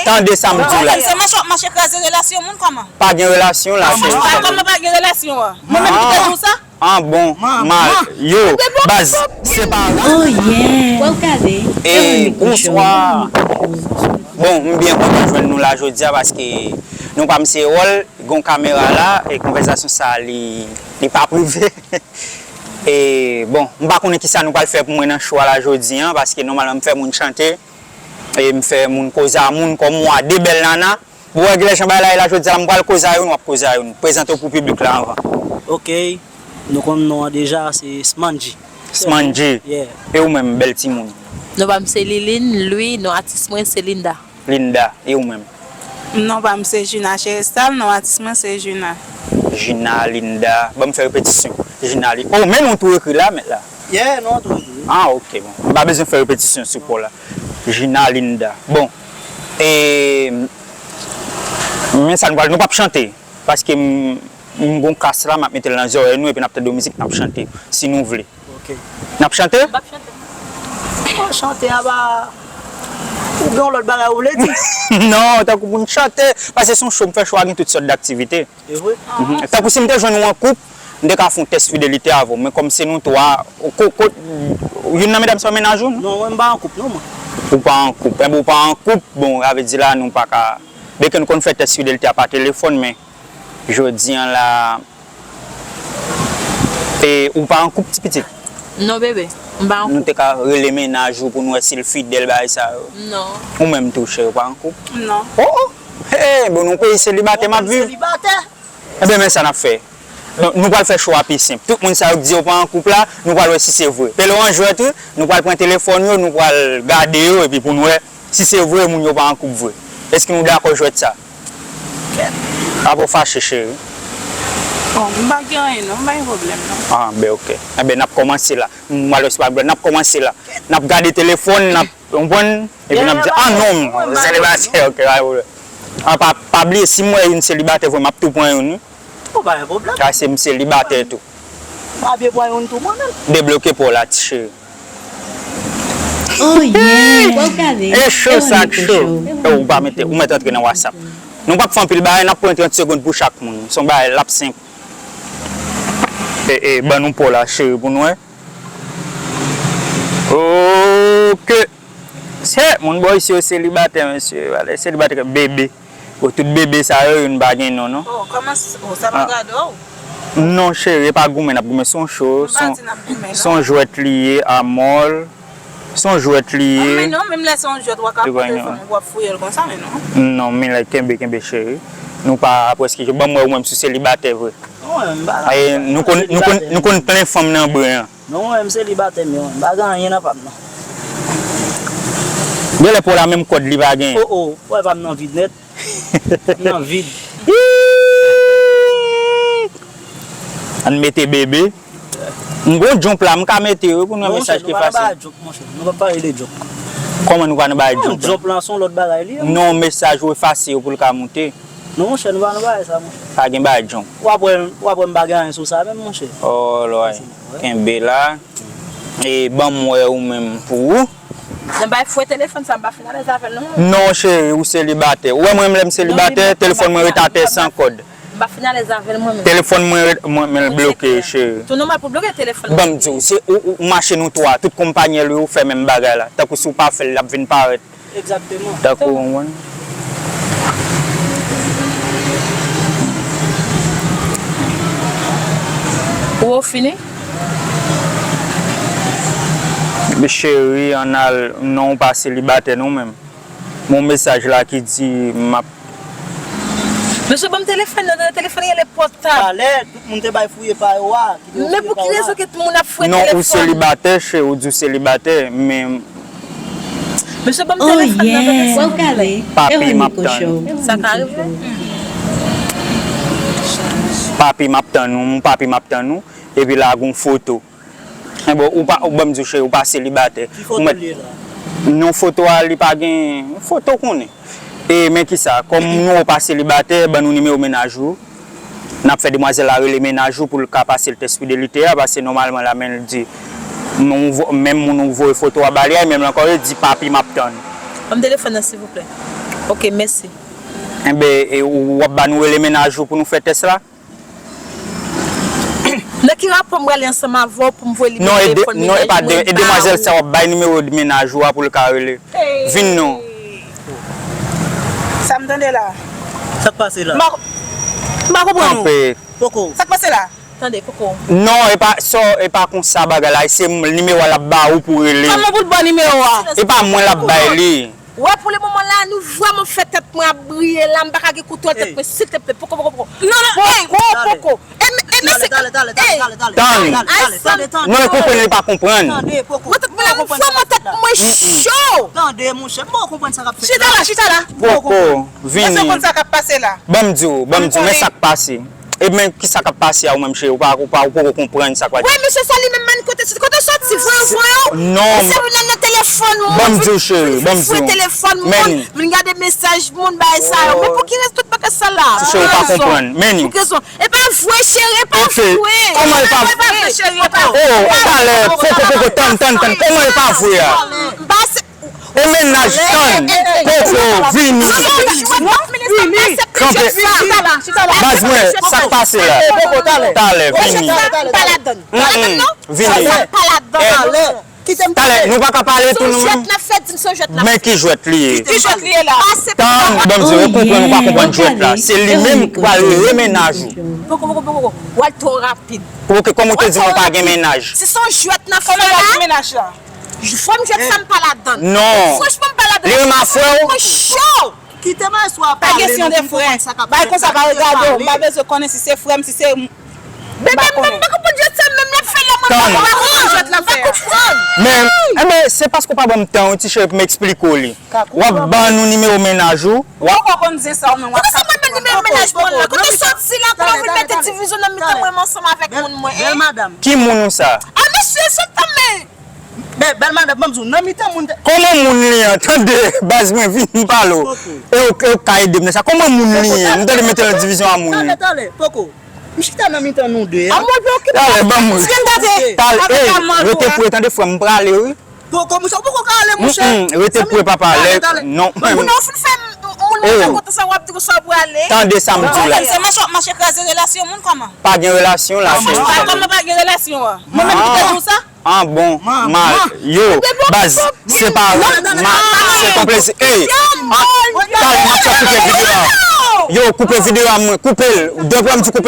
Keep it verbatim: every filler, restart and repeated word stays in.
Tande sa m di w la. Se mache w ap mache kraze relasyon moun kòman? Pa gen relasyon la, cheri. Kòman pa gen relasyon an? Mwen menm ki te di w sa? An bon, mal. Yo, baz, se pa. Oh yeah. E, bonswa. Bon, m byen kontan jwenn nou la jodi a paske nou pa m se wòl, gon kamera la, e konvèsasyon sa a, li, li pa prive. E, bon, m pa konnen kisa nou pral fè pou mwen nan cho a la jodi a, paske nòmalman m fè moun chante, e m fè moun koze a moun kòm w a de bèl nana. Bon, wè, Gilè, jan bagay la ye la, jodi a la, m pral koze a youn, w ap koze a youn. Prezante w pou piblik la anvan. Ok. Nou konn non an deja, se Smandji. Smandji. Yeah. E ou menm, bèl timoun? Non pa m se Liline, Louis, non atis mwen se Linda. Linda, e ou menm? Non pa m se Juna Cherestal, non atis mwen se Juna. Juna, Linda, ban m fè repetisyon. Juna, Li-, oh, men non tou ekri la, mèt la. Yeah, non tou ekri. Ah, ok, bon. M pa bezwen fè repetisyon sou po la. Juna, Linda. Bon. E, men sa nou pral, nou p ap chante. Paske m, m gon kas la, m ap mete l nan zòrèy nou, epi n ap tande yon mizik, n ap chante, si nou vle. Ok. N ap chante? M p ap chante. Bon, chante a pa, ou gen yon lòt bagay ou vle di? Non, tankou pou n chante, paske se yon cho, m fè cho a gen tout sòt daktivite. E vre? Mhm. Tankou si m te jwenn ou an koup, m te ka fè yon tès fidelite avè w, men kòm se nou twa, ko, ko, youn nan medam sa yo mennaj ou, non? Non, mwen m pa an koup, non, mwen. Ou pa an koup, enben ou pa an koup, bon, sa vle di la, nou pa ka, byenke nou konn fè tès fidelite a pa telefòn, men jodi a la, e ou pa an koup, ti pitit? Non, bebe, m pa an koup. Nou te ka rele mennaj ou pou n wè si l fidèl, bagay sa yo. Non. Ou menm tou, cheri, ou pa an koup? Non. Oh, oh! Hey, bon, nou peyi selibatè m ap viv. Selibatè? Enben, men sa n ap fè. Nou, nou pral fè cho a pi senp. Tout moun sa yo k di yo pa an koup la, nou pral wè si se vre. Pele w an jwèt, wi. Nou pral pran telefòn yo, nou pral gade yo, epi pou n wè si se vre, moun yo pa an koup vre. Èske nou dakò jwèt sa? Apa w fache, cheri? Bon, m pa gen anyen, non. M pa gen pwoblèm, non. Ah, ben, ok. Enben, n ap kòmanse la. M pral wè si pa gen pwoblèm. N ap kòmanse la. N ap gade telefòn, n ap Ou konprann? Epi n ap di, ah non, m selibatè, ok, pa gen pwoblèm. Ah, pa, pa bliye, si m wè youn selibatè vre, m ap tou pran youn, wi. Oh, pa gen pwoblèm. Kase m selibatè tou. M ap byen pran youn tou, mwen menm. Debloke pa w la, ti cheri. Oh yeah, w ap gade. E cho sa k cho. E ou pa mete, ou mèt antre nan WhatsApp. Nou p ap fè anpil bagay, n ap pran trant segonn pou chak moun. Se yon bagay l ap senp. E, e, ban nou pa w la, cheri, pou nou wè. Ok. Se, moun bò isi yo selibatè, mesye. Wale, selibatè, bebe. Bon, tout bebe sa yo, youn pa gen non, non. Oh, kòman s-, oh, sa pa gade w? Non, cheri, e pa goumen n ap goumen, se yon cho, se yon, se yon jwèt li ye, amòl. Se yon jwèt li ye. Ah, men non, menm lè se yon jwèt, w a ka pran telefòn mwen pou w ap fouye l konsa, men non. Non, men lè kenbe, kenbe, cheri. Nou pa prèske, ban m wè ou menm si w selibatè vre. Non, mwen, m pa. Ay, nou konn, nou konn, nou konn plen fanm nan bren an. Non, mwen, m selibatè, men mwen, m pa gen anyen nan pa m, non. Genlè pa w la menm kòd li pa gen. Oh, oh, wè pa m nan vid nèt. M nan vid. Ann mete bebe. M gon jump la, m ka mete yo pou nou wè mesaj ki pase. Non, monchè, nou pa nan bagay jump, monchè. Nou pa pale de jump. Kòman nou pa nan bagay jump la? Jump la, se yon lòt bagay li ye. Non, mesaj ou efase yo pou l ka moute. Non, monchè, nou pa nan bagay sa, monchè. Pa gen bagay jump. W ap wè, w ap wè m pa gen anyen sou sa menm, monchè. Oh, lòy. Kenbe la. E ban m wè ou menm pou ou. Nan bay fwe telefòn sa, m pa fin alèz avè l non. Non, cheri, ou selibatè. Ou wè mwen menm lè m selibatè, telefòn mwen ret atè san kòd. M pa fin alèz avè l mwen menm. Telefòn mwen ret, mwen, men l bloke, cheri. Tou nòmal pou bloke telefòn. Ban m di w, se ou, ou mache nou twa, tout konpanyèl yo fè menm bagay la. Tankou si w pa fè l, l ap vin parèt. Egzakteman. Tankou, ou konprann? Ou fini? Cheri, ann al, non, ou pa selibatè non menm. Gon mesaj la ki di m ap Mesye, ban m telefòn nan, telefòn rele pòtab. Talè, tout moun te bay fouye pa yo a. Men pou ki rezon ke moun ap fouye telefòn? Non, ou selibatè, cheri, ou di w selibatè, men Mesye, ban m telefòn nan, bebe, silvouplè. Papi, m ap tann ou. Sa ka rive? Papi, m ap tann ou, papi, m ap tann ou. Epi la, gon foto. Enben, ou pa, ou ban m di w, cheri, ou pa selibatè. Ki foto l ye la? Non, foto a, li pa gen foto konnen. E, men kisa, kòm nou ou pa selibatè, ban nou nimewo mennaj ou. N ap fè demwazèl la rele mennaj ou pou l ka pase l tès fidelite a, paske nòmalman la, men l di, menm moun ou voye foto a ba li a, menm l ankò, li di, papi, m ap tann. Ban m telefòn nan, silvouplè. Ok, mèsi. Enben, e, w ap ba nou rele mennaj ou pou nou fè tès la? Nan ki rapò m prale ansanm avè w pou m voye li non, e de, telefòn non, e pa de, e demwazèl sa w ap bay nimewo mennaj ou a pou l ka rele. Vin non. Sa m tande la. Sa k pase la? M pa konprann ou. Poko. Sa k pase la? Tande, Koko. Non, e pa, so, e pa konsa bagay la, se nimewo a l ap ba ou pou rele. Kòman pou l ba w nimewo a? E pa mwen l ap bay li. Wè pou le moman la nou vrèman fè tèt mwen ap briye la, m pa ka gen kontwòl tèt mwen silteple, poko poko poko. Non non, ey, poko poko. E men, e men se. Tande. Non, e konprann li pa konprann. Mwen tèt mwen la, mwen vrèman tèt mwen cho. Tande monchè, m poko konprann sa k ap fèt la. Chita la, chita la. Poko, vini. Èske w konn sa k ap pase la? Ban m di w, ban m di w, men sa k pase. E men kisa k ap pase a ou menm cheri, ou pa ou pa ou poko konprann sa k ap. Wi mesye sa li menm man kote kote soti voye voye w. Non. Se vin nan telefòn moun. Ban m di w cheri, ban m di w. Telefòn moun. Vin gade mesaj moun bay sa yo. Men pou ki rezon tout bagay sa la? Cheri ou pa konprann. Men ni. Pou ki rezon? E pa vre cheri, e pa vre. Kòman e pa vre? Oh, talè, poko poko tann tann tann. Kòman e pa vre a? E mennaj tann, poko vini. Kanpe. Baz mwen, sa k pase la? Talè, vini. Vini. Talè, nou pa ka pale tou nou menm? Men ki jwèt li ye? Tann, ban m di w, ou konprann ou pa konprann jwèt la. Se li menm k pral rele mennaj ou. Poko, poko, poko, poko. W al twò rapid. Ok, kòm ou te di mwen pa gen mennaj. Si se yon jwèt n ap fè la. Kòman w di mennaj la? Fò m jwèt sa m pa ladann. Non. Franchman m pa ladann. Li renmen a frè w? Mwen cho. Kite m aswè a pale. Pa kesyon de frè. Bagay konsa pa regade w. M pa bezwen konnen si se frè m, si se. Bebe m pa konprann jwèt sa menm l ap fè la mwen pa konprann jwèt l ap fè a. Men, enben, se paske w pa ban m tan wi ti cheri pou m eksplike w li. W ap ban nou nimewo mennaj ou. Ou poko konn zen sa w menm w ap ka konprann. Kote sa w ban m nimewo mennaj mwen la? Kote w soti la? Kòman w vin mete divizyon nan mitan mwen menm ansanm avèk moun mwen? Bèl madanm. Ki moun ou sa? A mesye, sot tanmen. Bèl madanm, ban m di w, nan mitan moun. Kòman moun li an? Tande, baz mwen, vin m pale w. E w ka ede m nan sa. Kòman moun li an? M tande mete l nan divizyon a moun. Talè, talè, poko. M chita nan mitan nou de a. Talè, ban m. Talè, ey, rete pre, tande frè m, m prale wi. Poko, monchè, ou poko ka ale, monchè. Rete pre, papa, lè, non. Moun nan ou fin fè moun mete kote sa w ap di konsa w prale. Tande sa m di w la. Se mache w ap mache kraze relasyon moun kòman? Pa gen relasyon la, cheri. Kòman pa gen relasyon an? Mwen menm ki te di w sa? Ah bon, mal. Yo, baz, se pa mal, se konplesi. Ey, talè m ap fè koupe videyo a. Yo, koupe videyo a mwen, koupe l. Depi w ap di koupe